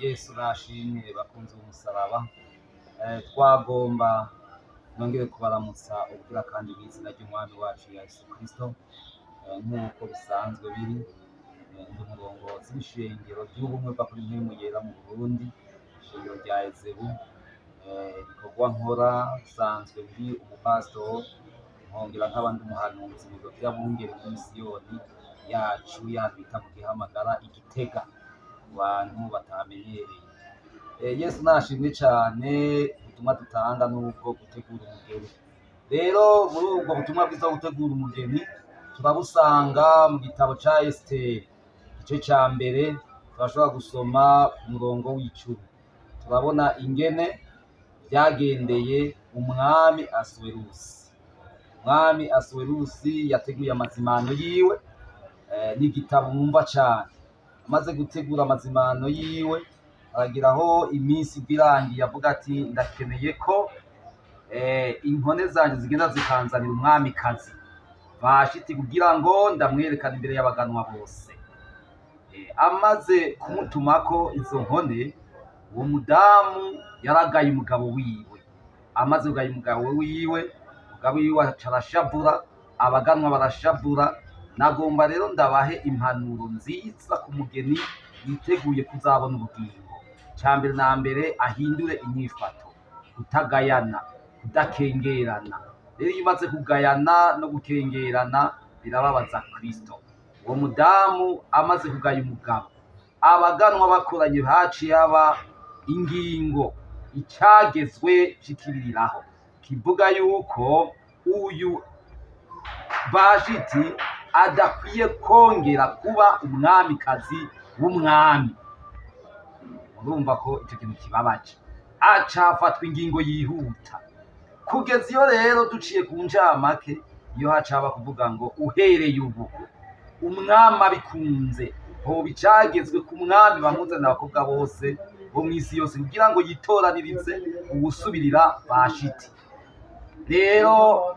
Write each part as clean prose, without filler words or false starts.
Yesu nashimwe bakunzi b'umusaraba. Twagomba nongere kubaramutsa ubwira kandi mw'izina ry'umwami wacu Yesu Kristo. Nk'uko bisanzwe biri, ndi umurongozi w'ishengero ry'ubumwe bwa kuri Mpwemu Yera mu Burundi, ishengero rya Ezebu. Ibikorwa nkora, nsanzwe ndi umupasitori, nkongera nkaba ndi umuhanuzi mu biro vy'abungere muri misiyoni yacu y'ahantu bita mu Gihamagara i Gitega, ku bantu batamenyereye. Yesu nashimwe cane. Ubutumwa dutanga nubwo gutegura umugeni. Rero muri ubwo butumwa bwiza bwo gutegura umugeni turabusanga mu gitabo ca Esiteri, igice ca mbere, turashobora gusoma ku murongo w'10. Turabona ingene vyagendeye umwami Asuwerusi. Umwami Asuwerusi yateguye amazimano yiwe. Ni igitabo mwumva cane. Amaze gutegura amazimano yiwe, aragiraho iminsi irangiye avuga ati: "Ndakeneye ko inkone zanje zigenda zikanzanira umwamikazi Vashiti kugira ngo ndamwerekane imbere y'abaganwa bose." Amaze kumutumako izo nkone, uwo mudamu yaragaye umugabo wiwe. Amaze kugaya umugabo wiwe, umugabo wiwe aca arashavura, abaganwa barashavura. Nagomba rero ndabahe impanuro nziza ku mugeni yiteguye kuzabona ubugingo. Ca mbere na mbere, ahindure inyifato, kutagayana, kudakengerana. Rero iyo umaze kugayana no gukengerana, birababaza Kristo. Uwo mudamu amaze kugaya umugabo, abaganwa bakoranye, haciye haba ingingo, icagezwe c'ikibiriraho kivuga yuko uyu Vashiti adakwiye kongera kuba umwamikazi w'umwami. Urumva ko ico kintu kibabaje. Aca hafatwa ingingo yihuta. Kugeza iyo rero duciye ku ncamake, iyo haca haba kuvuga ngo uhereye ubu, umwami abikunze, hoba icagezwe ku mwami bamuzanira abakobwa bose bo mw'isi yose kugira ngo yitoranirize uwusubirira Vashiti. Rero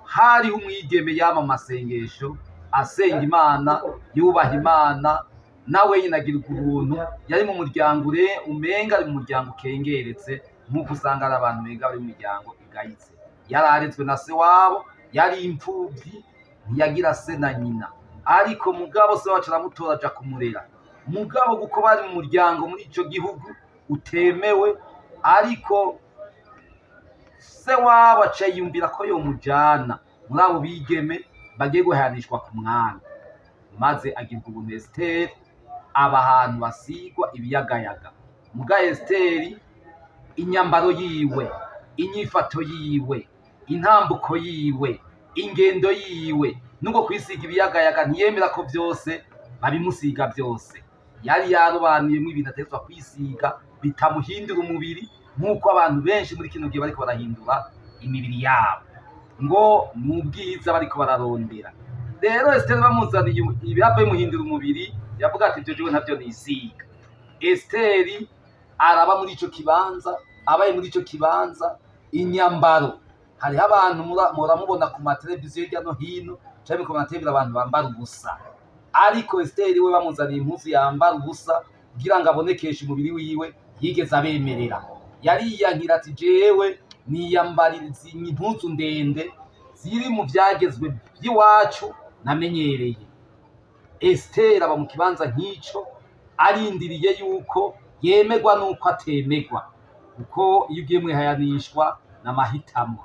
hariho umwigeme yama amasengesho, asenga Imana, yubaha Imana, nawe nyine agirwa ubuntu. Yari mu muryango ure umenga ari mu muryango ukengeretse, nk'uko usanga ari abantu umenga bari mu miryango igayitse. Yari arezwe na se wabo, yari imfuvyi, ntiyagira se na nyina, ariko mugabo se wacu aramutora aja kumurera. Mugabo kuko bari mu muryango muri ico gihugu utemewe, ariko se wabo aca yiyumvira ko yomujana muri abo bigeme bagiye guhayanishwa ku mwami, maze agirwa ubuntu. Esiteri aba ahantu basigwa ibiyagayaga. Muga Esiteri, inyambaro yiwe, inyifato yiwe, intambuko yiwe, ingendo yiwe, nubwo kwisiga ibiyagayaga ntiyemera ko vyose babimusiga byose. Yari yarobanuyemwo ibintu ategerezwa kwisiga bitamuhindura umubiri, nk'uko abantu benshi muri kino gihe bariko barahindura imibiri yabo ngo ni ubwiza bariko bararondera. Rero Esiteri bamuzaniye ibihava bimuhindura umubiri, yavuga ati: "Ivyo jewe ntavyo nisiga." Esiteri araba muri ico kibanza, abaye muri ico kibanza, inyambaro, hariho abantu muramubona ku mateleviziyo hirya no hino canke ku mateleviziyo, abantu bambara ubusa. Ariko Esiteri we bamuzaniye impuzu yambara ubusa kugira ngo abonekeshe umubiri wiwe, yigeze abemerera. Yariyankira ati: "Jewe niyambarira izi impuzu ndende ziri mu vyagezwe vy'iwacu namenyereye." Esiteri aba mu kibanza nk'ico, arindiriye yuko yemerwa n'uko atemerwa, kuko iyo ugiye mwihayanishwa n'amahitamo.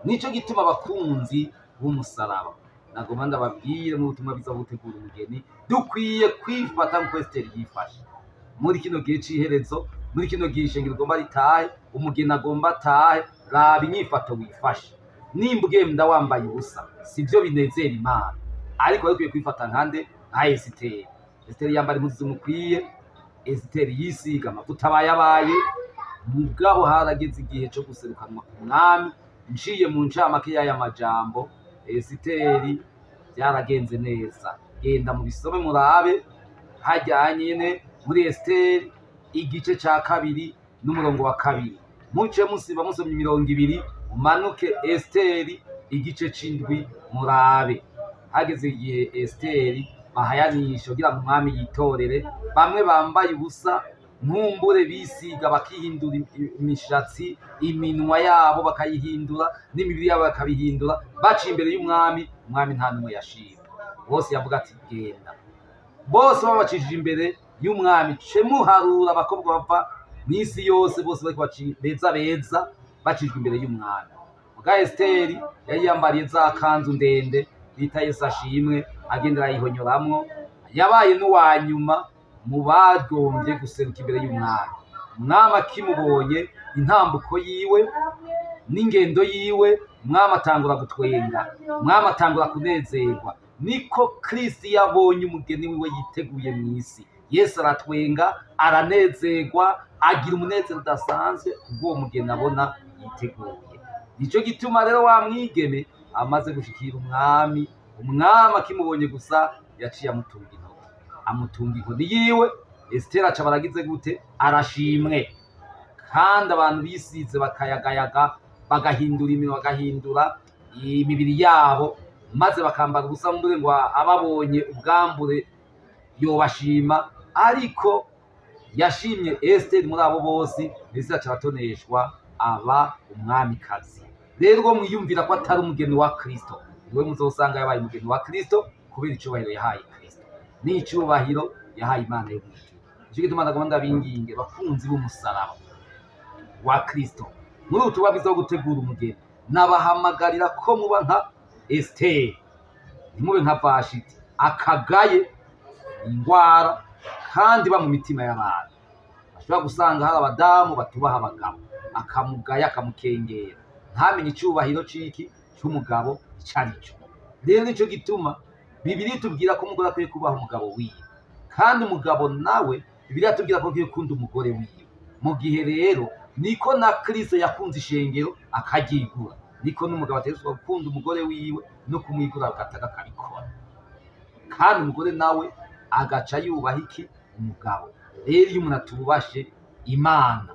Nico gituma, abakunzi b'umusaraba, nagomba ndababwire mu butumwa bwiza bwo gutegura umugeni, dukwiye kwifata nk'uko Esiteri yifashe muri kino gihe c'iherezo, muri kino gihe ishengero rigomba ritahe, umugeni agomba atahe. Raba inyifato wifashe. Nimba ugenda wambaye ubusa, sivyo binezera Imana, ariko wari ukwiye kwifata nkande? Nka Esiteri. Esiteri yambara impuzu zimukwiye, Esiteri yisiga amavuta abayabaye. Mugabo harageze igihe co guserukanwa ku mwami. Nciye mu ncamake y'aya majambo, Esiteri byaragenze neza. Genda mubisome murabe harya nyene muri Esiteri, igice ca kabiri n'umurongo wa 2. Muce musiba musomye imirongo ibiri, umanuke Esiteri igice c'indwi murabe. Hageze igihe Esiteri bahayanisha kugira ngo umwami yitorere bamwe bambaye ubusa. Nkumbure bisiga bakihindura imishatsi, iminwa yabo bakayihindura, n'imibiri yabo bakabihindura, baciye imbere y'umwami. Umwami nta n'umwe yashima, bose yavuga ati genda. Bose babacishije imbere y'umwami, ce muharura abakobwa bava mw'isi yose, bose bariko beza beza bacishijwe imbere y'umwami. Muga Esiteri yari yambariye za kanzu ndende bita Yesu ashimwe, agenda arayihonyoramwo. Yabaye n'uwa nyuma mu bagombye guseruka imbere y'umwami. Umwami akimubonye intambuko yiwe n'ingendo yiwe, umwami atangura gutwenga, umwami atangura kunezerwa. Niko Kristo yabonye umugeni wiwe yiteguye mw'isi. Yesu aratwenga, aranezerwa, agira umunezero udasanzwe kubw'uwo mugeni abona yiteguye. Nico gituma rero wa mwigeme amaze gushikira umwami, umwami akimubonye gusa yaciye amutunga intoki, amutunga inkoni yiwe. Esiteri aca baragize gute? Arashimwe. Kandi abantu bisize bakayagayaga, bagahindura iminwa, bagahindura imibiri yabo, maze bakambara ubusa mbure ngo ababonye ubwambure yobashima, ariko yashimye Esiteri muri abo bose. Esiteri aca aratoneshwa, aba umwamikazi. Rero ubwo mwiyumvira ko atari umugeni wa Kristo, niwe muzosanga yabaye umugeni wa Kristo kubera icubahiro yahaye Kristo n'icubahiro yahaye Imana yo mw'ijuru. Nico gituma ndagomba ndabinginge, bakunzi b'umusaraba wa Kristo, muri ubu butumwa bwiza bwo gutegura umugeni, nabahamagarira ko muba nka Esiteri, ntimube nka Vashiti akagaye ingwara kandi ba mu mitima y'abantu. Bashobora gusanga hari abadamu batubaha abagabo, akamugaya akamukengera, ntamenye icubahiro c'iki c'umugabo ico ari cyo. Rero nico gituma Bibiliya itubwira ko umugore akwiye kubaha umugabo wiwe, kandi umugabo nawe Bibiliya itubwira ko akwiye gukunda umugore wiwe. Mu gihe rero niko na Kristo yakunze ishengero akaryigura, niko n'umugabo ategerezwa gukunda umugore wiwe no kumwigura agataga akabikora. Kandi umugore nawe agaca yubaha iki? Umugabo. Rero iyo umuntu atubashe Imana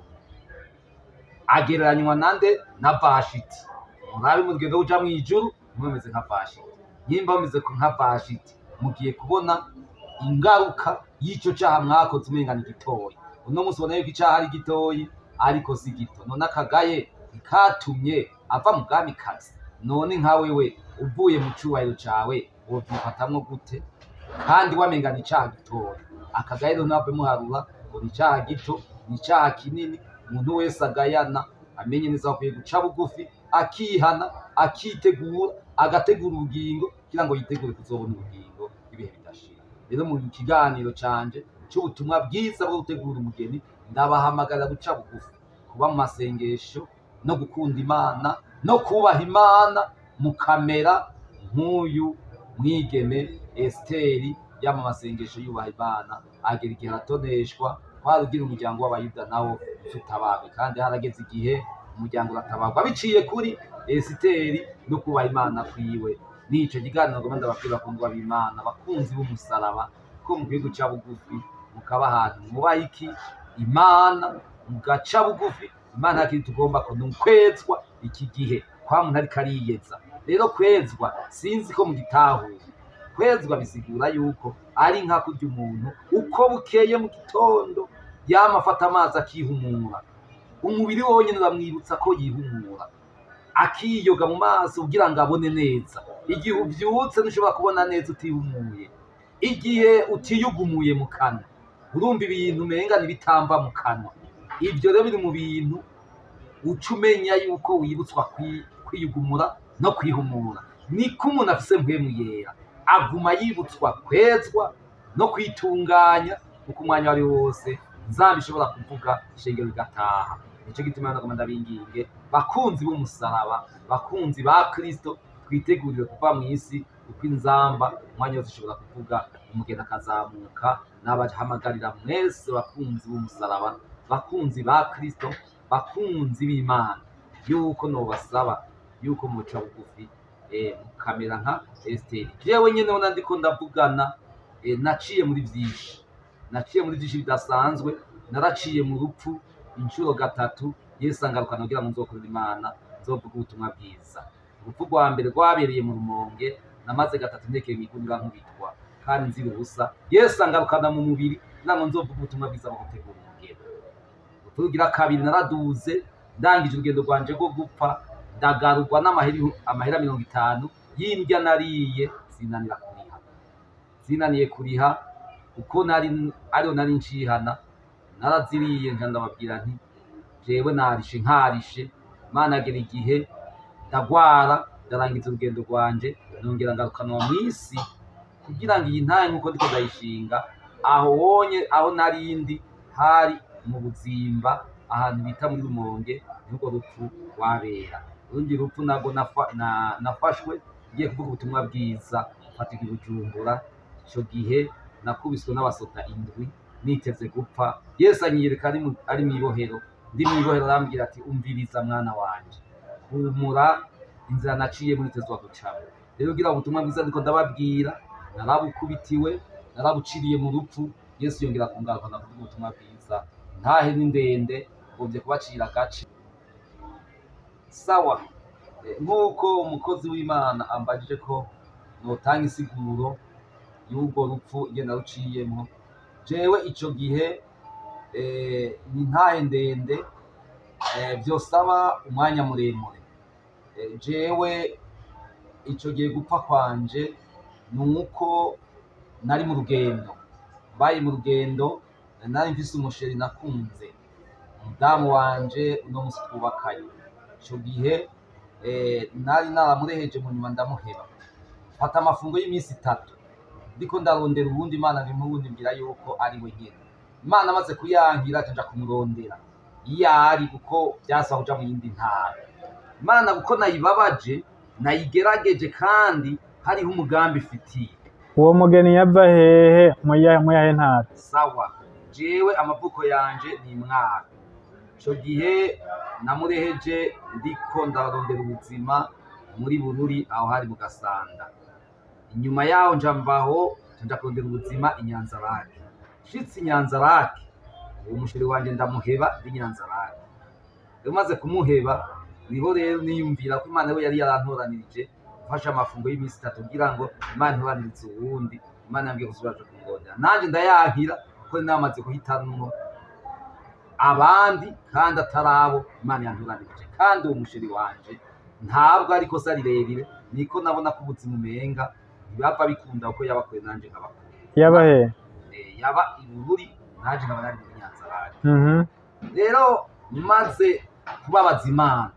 agereranywa nande? Na Vashiti. Murabe mu rugendo ruja mw'ijuru ntimumeze nka Vashiti. Nimba mumeze nka Vashiti, mugiye kubona ingaruka y'ico caha mwakoze umenga ni gitoyi. Uno munsi ubona yuko icaha ari gitoyi, ariko si gito. None akagaye ntikatumye ava mu bwamikazi? None nka wewe uvuye mu cubahiro cawe wovyifatamwo gute kandi wamenga ni icaha gitoyi? Akagaye rero ntihave muharura ngo ni icaha gito, ni icaha kinini. Umuntu wese agayana amenye neza ko akwiye guca bugufi, akihana, akitegura, agategura ubugingo kugira ngo yitegure kuzobona ubugingo ibihe bidashira. Rero mu kiganiro canje c'ubutumwa bwiza bwo gutegura umugeni, ndabahamagarira guca bugufi, kuba mu masengesho no gukunda Imana no kubaha Imana, mukamera nk'uyu mwigeme Esiteri yama amasengesho yubaha Imana, agera igihe aratoneshwa. Twari umuryango w'Abayuda nawo utabarwe, kandi harageze igihe umuryango uratabarwa biciye kuri Esiteri no kubaha Imana kwiwe. Nico kiganiro ngomba ndababwira, bakundwa b'Imana, bakunzi b'umusaraba, ko mukwiye guca bugufi, mukaba ahantu mwubaha iki? Imana, mugaca bugufi. Imana hakiri tugomba ko nukwezwa iki gihe kwa muntu ariko ariyeza. Rero kwezwa sinzi ko mugitahuye. Kwezwa bisigura yuko ari nka kurya umuntu uko bukeye mu gitondo yama afata amazi akihumura, umubiri wonyene uramwibutsa ko yihumura, akiyoga mu maso kugira ngo abone neza. Igihe uvyutse ntushobora kubona neza utihumuye. Igihe utiyugumuye mu kanwa, urumva ibintu umenga ntibitamba mu kanwa. Ivyo rero biri mu bintu uca umenya yuko wibutswa kwiyugumura no kwihumura. Niko umuntu afise mpwemu yera aguma yibutswa kwezwa no kwitunganya, kuko umwanya wari wose nzaba ishobora kuvuga ishengero rigataha. Nico gituma nagomba ndabinginge, bakunzi b'umusaraba, bakunzi ba Kristo, twitegurire kuva mw'isi, kuko inzamba umwanya wose ishobora kuvuga umugeni akazamuka. Nabahamagarira mwese bakunzi b'umusaraba, bakunzi ba Kristo, bakunzi b'Imana, yuko nobasaba yuko muca bugufi, mukamera nka Esiteri. Jewe nyene ubona ndiko ndavugana, naciye muri vyinshi, naciye muri vyinshi bidasanzwe. Naraciye mu rupfu inshuro gatatu, Yesu angarukana kugira ngo nzokorere Imana, nzovuge ubutumwa bwiza. Urupfu rwa mbere rwabereye mu Rumonge, namaze gatatu ntekeye mw'igunira nkubitwa kandi nzira ubusa. Yesu angarukana mu mubiri kugira ngo nzovuge ubutumwa bwiza bwo gutegura umugeni. Urupfu rugira kabiri naraduze, ndangije urugendo rwanje rwo gupfa, ndagarurwa n'amahera 50 y'indya nariye, zinanira kuriha, zinaniye kuriha uko nari ariyo nari ncihana, naraziriye. Nca ndababwira nti jewe narishe nkarishe. Imana agera igihe ndagwara, ndarangiza urugendo rwanje, nongera ngarukanwa mw'isi kugira ngo iyi ntahe nk'uko ndiko ndayishinga aho wonye aho narindi hari mu Buzimba, ahantu bita muri Rumonge, nirwo rupfu rwabera. Urundi rupfu nabwo nafashwe ngiye kuvuga ubutumwa bwiza, mfatirwa i Bujumbura. Ico gihe nakubiswe n'abasota 7, niteze gupfa. Yesu anyiyereka ari mw'ibohero, ndi mw'ibohero, arambwira ati umviriza mwana wanje, humura, inzira naciye muri tezwa gucamo. Rero kugira ubutumwa bwiza ndiko ndababwira, narabukubitiwe, narabuciriye mu rupfu. Yesu yongera kungaruka ndavuga ubutumwa bwiza. Ntahe ni ndende, ngombye kubacira agace. Sawa. Nk'uko umukozi w'Imana ambajije ko notanga insiguro y'urwo rupfu ingene naruciyemwo, jewe ico gihe ni ntahe ndende, vyosaba umwanya muremure. Jewe ico gihe gupfa kwanje nuko nari mu rugendo, mbaye mu rugendo nari mfise umusheri nakunze, umudamu wanje uno musi twubakanye. Ico gihe nari naramureheje, mu nyuma ndamuheba, mfata amafungo y'iminsi 3 ndiko ndarondera uwundi. Imana ntimuwundi mbwira yuko ari we nyene. Imana amaze kuyankira, nca nja kumurondera iyo ari, kuko vyasaba kuja mu yindi ntara. Imana kuko nayibabaje, nayigerageje, kandi hariho umugambi ifitiye. Uwo mugeni yava hehe, muyahe ntara? Sawa, jewe amavuko yanje ni Mwaro. Ico gihe namureheje ndiko ndarondera ubuzima muri Bururi, aho hari mu Gasanda. Inyuma yaho nja mvaho, nja kurondera ubuzima i Nyanzarake. Nshitse i Nyanzarake, uwo musheri wanje ndamuheba i Nyanzarake. Rero maze kumuheba, niho rero niyumvira ko Imana we yari yarantoranirije, mfashe amafungo y'iminsi 3 kugira ngo Imana intoranirize uwundi. Imana yambwiye gusubira kumurondera, nanje ndayankira kuko namaze guhitanwo abandi kandi atarabo Imana yantoranirije. Kandi uwo musheri wanje ntabwo ari ikosa rirerire, niko nabona ko ubuzima umenga ntibapfa bikunda, kuko yabakure nanje nkabakure. Yaba hehe? Yaba i Bururi, nanje nkaba nari muri Nyanzarake. Rero maze kubabaza Imana,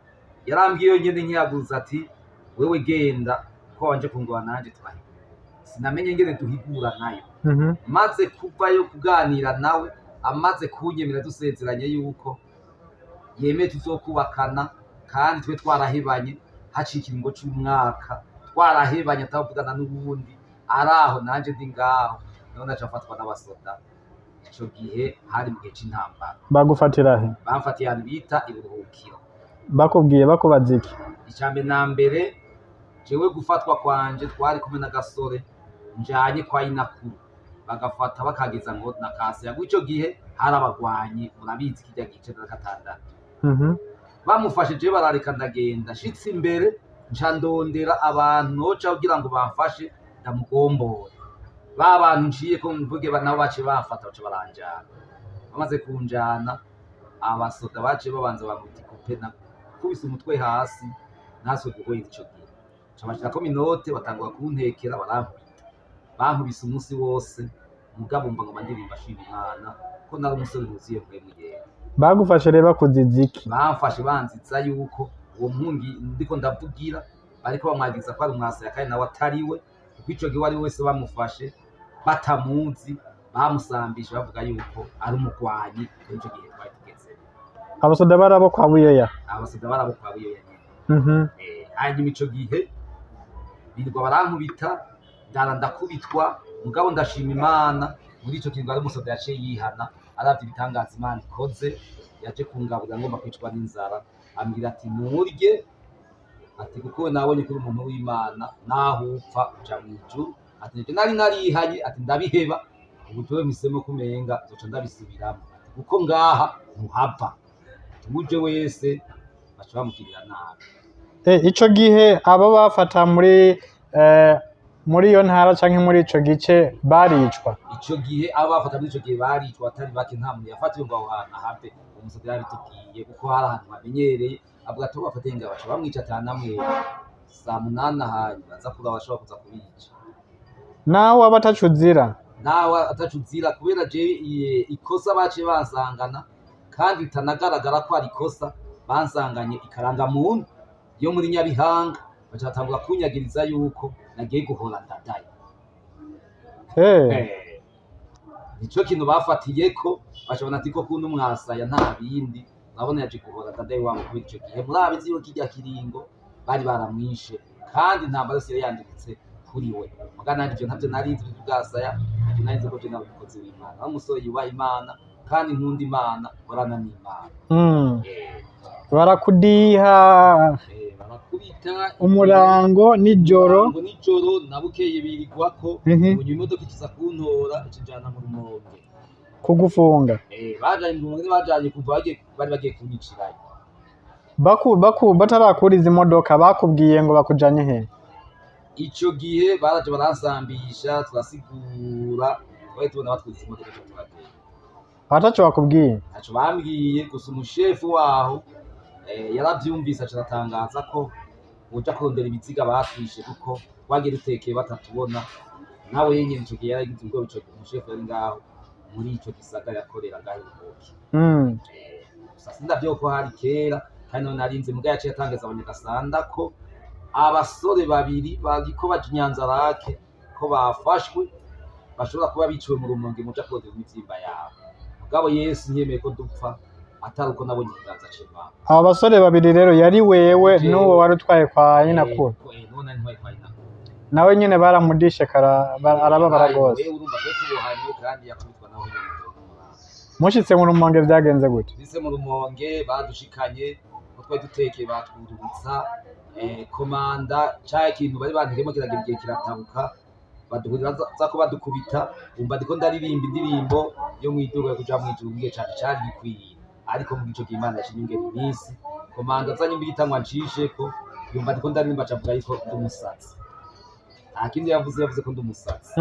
yarambwiye yonyene nkiyaguza ati wewe genda, ko wanje kungora nanje turahigura. Sinamenye ingene duhigura nayo. Maze kuvayo kuganira nawe, amaze kunyemera, dusezeranye yuko yemeye tuzokubakana, kandi twe twarahebanye haciye ikiringo c'umwaka, twarahebanye atavugana n'uwundi, araho nanje ndi ngaho. Niho naca mfatwa n'abasoda. Ico gihe hari mu gihe c'intambara. Bagufatira he? Bamfatiye ahantu bita Iburuhukiro. Bakubwiye bakubaza iki? Icambere na mbere, jewe gufatwa kwanje, twari kumwe n'agasore njanye kwa inakuru, bagafata bakageza ngo nakase yago. Ico gihe hari abagwanyi, murabizi kirya gice na gatandatu. Bamufashe, jewe barareka ndagenda. Nshitse imbere, nca ndondera abantu noca kugira ngo bamfashe ndamugombore. Ba bantu nciye ko mvuge nabo baciye bamfata, baca baranjana. Bamaze kunjana, abasoda baciye babanza bankubita ikope, nakubise umutwe hasi, naswe guhwera ico gihe. Nca bashirako menottes, batangura kuntekera, barankubita, bankubise umunsi wose. Mugabo mba ngoma ndirimba ashima Imana ko nari umusore wuzuye Mpwemu Yera. Bagufashe rero bakuziza iki? Bamfashe banzitsa yuko uwo mpungi ndiko ndavugira bariko bamwagiza ko ari umwasaya, kandi nawe atari we, kuko ico gihe uwo ari we wese bamufashe batamuzi bamusambisha bavuga yuko ari umugwanyi. Kuri ico gihe twari tugeze Abasoda barabo kwa Buyoya? Abasoda barabo kwa Buyoya nyene. Hanyuma ico gihe birirwa barankubita, ndara ndakubitwa, mugabo ndashima Imana, muri ico kiringo hari umusoda yaciye yihana, aravye ibitangaza Imana ikoze. Yaje kungaburira ngomba kwicwa n'inzara, ambwira ati nturye, ati kuko we nabonye ko uri umuntu w'Imana, naho upfa uja mw'ijuru. Ati nje nari narihanye, ati ndabiheba, ubu jewe mpisemo kumenga nzoca ndabisubiramo, ati kuko ngaha ntuhava, ati uje wese baca bamugirira nabi. Ico gihe abo bafata muri Muri iyo ntara canke muri ico gice baricwa? Ico gihe abo bafata muri ico gihe baricwa atari bake, nta muntu yafatiwe ngo aho hantu ahave. Umusozi yarabitubwiye kuko hari ahantu hamenyereye, avuga ati: "Abo bafatiye ngaho baca bamwica atanamwe saa 8 ahanyu baza kuraba bashobora kuza kubica." Nawe waba ataco uzira? Nawe ataco uzira, kubera jewe ikosa baciye bansangana, kandi bitanagaragara ko ari ikosa, bansanganye ikarangamuntu yo muri Nyabihanga, baca batangura kunyagiriza yuko nagiye guhora Ndadaye. Nico kintu bafatiyeko, bacabona ati ko kundi umwasaya nta bindi, urabona yaje guhora Ndadaye wabo. Kubera ico gihe murabizi yuko kirya kiringo bari baramwishe, kandi intambara yose yari yanditse kuri we. Muga nanje ivyo ntavyo nari nzi vy'ubwasaya, ntavyo nari nzi ko je nari umukozi w'Imana, ari umusore yubaha Imana kandi nkunda Imana, nkorana n'Imana. Barakudiha? Barakubita. Umurango nijoro? Umurango nijoro, na bukeye birigwako. Ubu imodoka ikiza kuntora, icinjana mu Rumonge. Kugufunga? Bajanye mu Rumonge, bajanye kuva bagiye, bari bagiye kunyicirayo. Baku batarakuriza imodoka, bakubwiye ngo bakujanye he? Ico gihe baraje baransambisha, turasigura, twari tubona batwiza imodoka, tuca turagenda. Ataco bakubwiye? Ntaco bambwiye, gusa umushefu waho yaravyumvise, aca aratangaza ko uja kurondera ibiziga batwishe, kuko twagiye dutekeye batatubona. Nawe yenyene ico gihe yaragize ubwoba. Ico gihe umushefu yari ngaho muri ico gisagara, yakorera ngaho i Rumogi. Gusa sindavyo ko hari kera, kandi none narinze muga yaciye atangaza abanyagasanda ko abasore babiri bariko baja Inyanzarake ko bafashwe, bashobora kuba biciwe mu Rumonge, muja kurondera imivyimba yabo. Mugabo Yesu ntiyemeye ko dupfa atari uko nabonye ikiganza c'Imana. Abo basore babiri rero yari wewe Jewe. n'uwo wari utwaye kwa nyinakuru? Nuwo nari ntwaye kwa nyinakuru. Nawe nyene baramudishe arababara rwose? Wewe urumva twe tubohanye, kandi yakubitwa nawe nyene n'umurango. Mushitse mu Rumonge vyagenze gute? Bise mu Rumonge badushikanye ko twari dutekeye, batwururutsa komanda ca kintu bari bantegemo kiragira igihe kiratabuka, baduhurira za ko badukubita, umva ndiko ndaririmba indirimbo yo mw'iduka yo kuja mw'ijuru, mu gihe canje cari gikwiye. Ariko mu gico c'Imana yaciye inyongera iminsi, komanda azanye imbugita nshisheko, yumva ndiko ndaririmba, aca avuga yuko ndi umusazi. Nta kindi yavuze, yavuze ko ndi umusazi.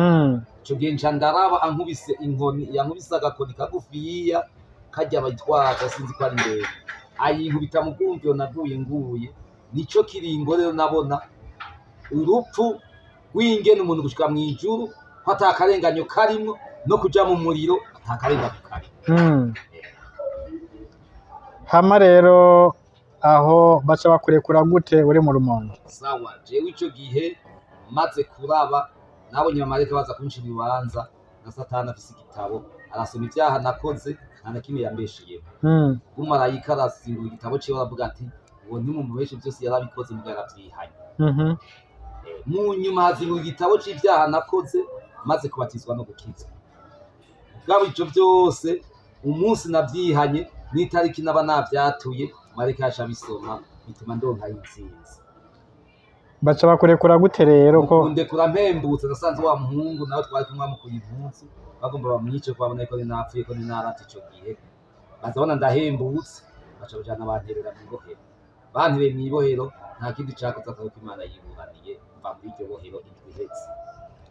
Ico gihe nca ndaraba ankubise inkoni, yankubise agakoni kagufiya karya bayitwaza, sinzi ko ari ndende, ayinkubita mu bwumviro, naguye nguye. Nico kiringo rero nabona urupfu rw'ingene umuntu gushika mw'ijuru ko ata karenganyo karimwo, no kuja mu muriro ata karenganyo karimwo. Hama rero aho baca bakurekura gute uri mu Rumonge? Sawa, jewe ico gihe maze kuraba, nabonye abamarayika baza kuncira urubanza, na Satani afise igitabo arasoma ivyaha nakoze, nta na kimwe yambeshiyeho. Umumarayika arasingura igitabo ciwe, aravuga ati: "Uwo ntimumubeshe, vyose yarabikoze, muga yaravyihanye." Mu nyuma hazingura igitabo c'ivyaha nakoze maze kubatizwa no gukizwa. Mugabo ivyo vyose umunsi navyihanye n'itariki naba navyatuye, marayika yaca abisoma, bituma ndonka intsinzi. Baca bakurekura gute rero ko? Kundekura mpembutse, nasanze wa muhungu nawe twari kumwe bamukuye impuzu, bagomba bamwice ko babona ko napfuye, ko naravye ico gihe. Baza babona ndahembutse, baca bajana banterera mw'ibohero. Bantereye mw'ibohero, nta kindi cakoze atari uko Imana yiburaniye, mva muri iryo bohero indwi iheze.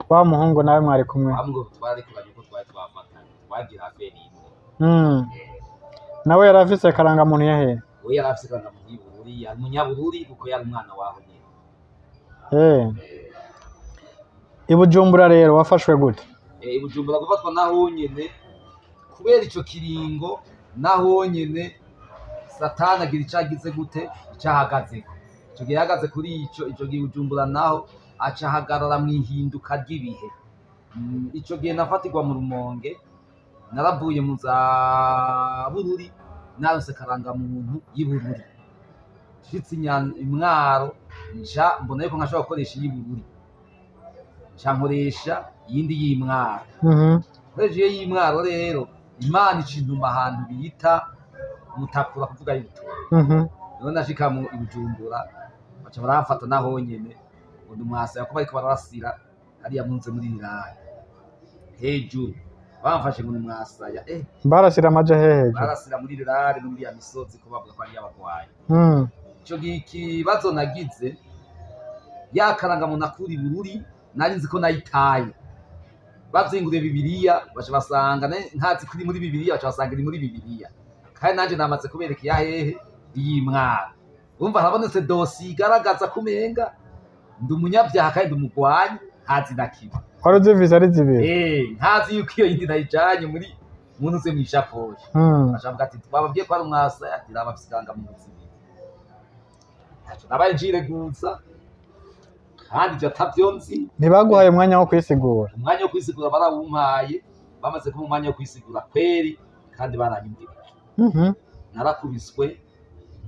Wa muhungu nawe mwari kumwe? Bamwe twarikuranye ko twari twafatanye, twagira affaire imwe. Nawe yari afise karangamuntu ya hehe? We yari afise karangamuntu y'Ibururi, yari umunyabururi kuko yari umwana waho nyene. I Bujumbura rero wafashwe gute? I Bujumbura gufatwa naho nyene, kubera ico kiringo naho nyene Satani agira ico agize gute, ico ahagazeko. Ico gihe yahagaze kuri ico gihe i Bujumbura naho aca ahagarara mw'ihinduka ry'ibihe. Ico gihe nafatirwa mu Rumonge, naravuye mu za Bururi, naronse karangamuntu y'i Bururi. Nshitse i Mwaro, nca mbona yuko nkashobora gukoresha iy'i Bururi, nca nkoresha iyindi y'i Mwaro. Nkoresheje iyo y'i Mwaro rero, Imana ica intuma ahantu bita Mutakura kuvuga y'ubutumwa. Rero nashika mu i Bujumbura, baca baramfata naho nyene ngo ndi umwasaya, ko bariko bararasira hariya munze muri rirare hejuru, bamfashe ngo ni umwasaya. Barasira amaja hehe hejuru? Barasira muri rirare no muri ya misozi, ko bavuga ko ari iy'abagwanyi. Ico gihe ikibazo nagize, ya karangamuntu akura i Bururi. Nari nzi ko nayitaye. Bazinguriye Bibiliya baca basanga ntazi ko iri muri Bibiliya, baca basanga iri muri Bibiliya, kandi nanje namaze kubereka iya hehe, iy'Imwaro. Urumva harabonetse dosiye igaragaza ko umenga ndi umunyabyaha kandi ndi umugwanyi, ntazi na kimwe. Wari uzifise ari zibiri? Eh, ntazi yuko iyo yindi nayijanye muri muntu uze mw'ishakoshi. Ashavuga ati twababwiye ko ari umwasa, ati raba afise irangamuntu zibiri. Ntaco nabaye njireguza, kandi ivyo atavyo nzi. Ntibaguhaye umwanya wo kwisigura? Umwanya wo kwisigura barawumpaye, bamaze kumpa umwanya wo kwisigura kweri, kandi baranyumvirije. Narakubiswe,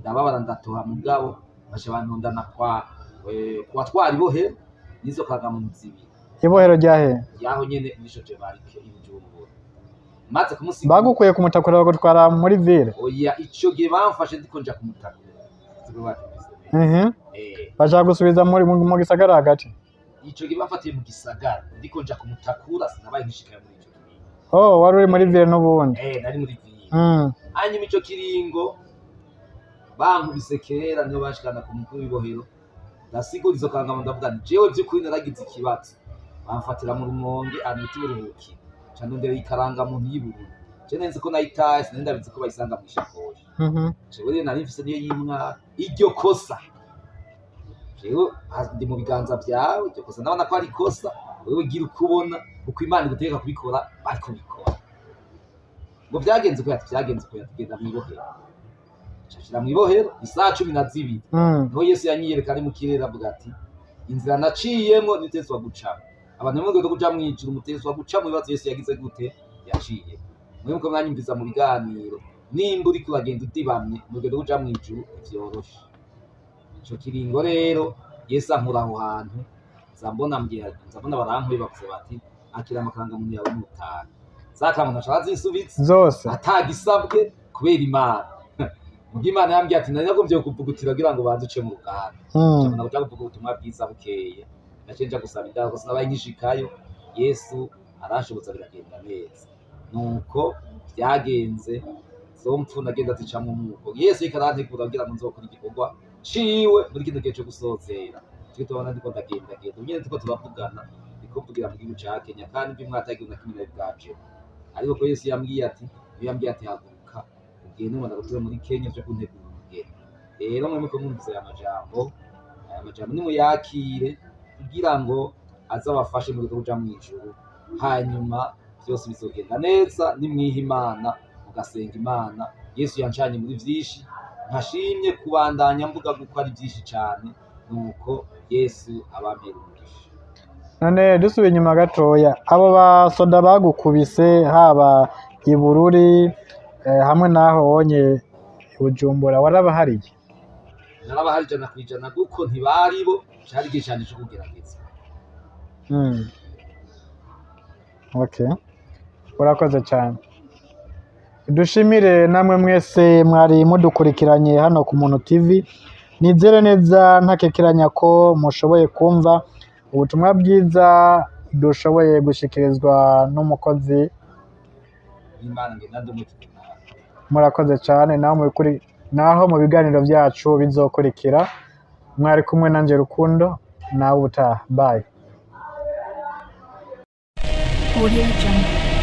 ndababara, ndatoha, mugabo baca bantondana kwa twari ibohero n'izo karangamuntu zibiri. Ibohero rya he? Yaho nyene muri Sojebarike i Bujumbura. Maze kumusigura. Bagukuye ku Mutakura bagutwara muri ville? Oya, ico gihe bamfashe ndiko nja kumutakura. Bashaka gusubiza muri mu gisagara hagati? Ico gihe bamfatiye mu gisagara ndiko nja kumutakura, sinabaye nkishikayo muri ico kiringo. Oh, wari uri muri ville n'ubundi? Eh, nari muri ville. Hanyuma ico kiringo bankubise kera, niho bashikana ku mukuru w'ibohero, ndasigura izo karangamuntu, ndavuga nti jewe vy'ukuri naragize ikibazo, bamfatira mu Rumonge ahantu bita iburuhukiro, ca ndondera ikarangamuntu y'Ibururi. Je nari nzi ko nayitaye, sinari ndabizi ko bayisanga mw'ishakoshi. Jewe rero nari mfise niyo y'Imwaro. Iryo kosa jewe ndi mu biganza vyawe, iryo kosa ndabona ko ari ikosa, wewe gira uko ubona, uko Imana igutegeka kubikora, bariko bikora. Ngo vyagenze uko? Ati vyagenze uko, tugenda mw'ibohero. Nshashira mw'ibohero isaha 12. Niho Yesu yanyiyereka ari mu kirere, avuga ati inzira naciyemwo nitezwa gucamo. Abantu bamwe ngo kuja mw'ijuru mutezwa guca mu bibazo Yesu yagize gute, yaciye. Mwe muko mwanyumviza mu biganiro, nimba uriko uragenda udibamye mu rugendo kuja mw'ijuru, ntivyoroshe. Ico kiringo rero Yesu ankura aho hantu, nza mbona mbwira, nza mbona barankuye, bavuze bati akira amafaranga muntu yawe n'ubutanu, za kamuntu ashaka zisubitse Zose? Atagisabwe, kubera Imana. Muga Imana yambwiye ati nari nagombye kukuvugutira kugira ngo banze uce mu ruganda. Nca kuja kuvuga ubutumwa bwiza. Bukeye naciye nja gusaba indaro, gusa nabaye nkishikayo Yesu aranshoboza, biragenda neza. Nuko vyagenze, zo mpfu nagenda zicamwo umwuko Yesu yariko arantegura kugira ngo nzokore igikorwa ciwe muri kino gihe co gusozera. Ico tubona ndiko ndagendagenda ubu nyene turiko turavugana, ndiko mvugira mu gihugu ca Kenya, kandi mbi mwatagiwe na kimwe nari bwajemo. Ariko ko Yesu yambwiye ati, niyo yambwiye ati haguruka ugende, ngo ndaguture muri Kenya uje kuntegura umugeni. Rero mwe muko mwumvise aya majambo, aya majambo nimuyakire kugira ngo azabafashe mu rugendo ruja mw'ijuru. Hanyuma vyose bizogenda neza nimwiha Imana, mugasenga Imana. Yesu yancanye muri vyinshi, ntashimye kubandanya mvuga kuko ari vyinshi cane. Nuko Yesu abampera umugisha. None dusubiye inyuma gatoya, abo basoda bagukubise haba i Bururi hamwe n'aho wonye i Bujumbura, warabahariye? Narabahari 100%, kuko ntibari bo, cari igihe canje co kugerageza. Okay. Urakoze cyane. Dushimire namwe mwese mwari mudukurikiranye hano ku Muntu TV. Nizere neza ntakekeranya ko mushoboye kumva ubutumwa bwiza dushoboye gushikirizwa n'umukozi w'Imana ngenda ndumutima. Murakoze cyane. Naho mu naho mu biganiro byacu bizokurikira, mwari kumwe nanje Rukundo, nawe ubutaha, bye. Audio Jungle.